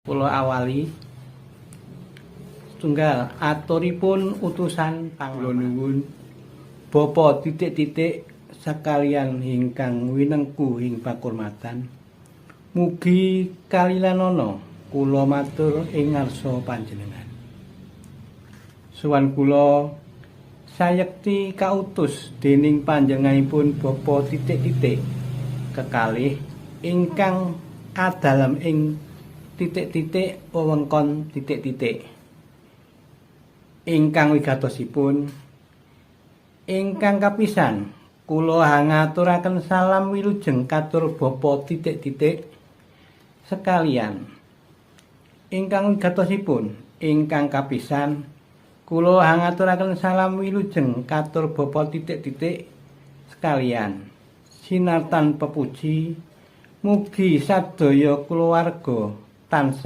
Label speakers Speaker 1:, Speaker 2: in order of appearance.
Speaker 1: Kula awali setunggal aturipun utusan kula nuwun Bapa titik-titik sakalian ingkang winengku ing pakurmatan. Mugi kalilanana kula matur ing ngarsa panjenengan. Suwan kula sayekti kautus dening panjenenganipun Bapa titik-titik kekalih ingkang adalem ing titik-titik wewengkon titik-titik. Ingkang wigatosipun, ingkang kapisan, kula hangaturaken salam wilujeng katur Bapa titik-titik sekalian. Ingkang wigatosipun, ingkang kapisan, kula hangaturaken salam wilujeng katur Bapa titik-titik sekalian. Sinartan pepuji, mugi sadaya kulawarga tansah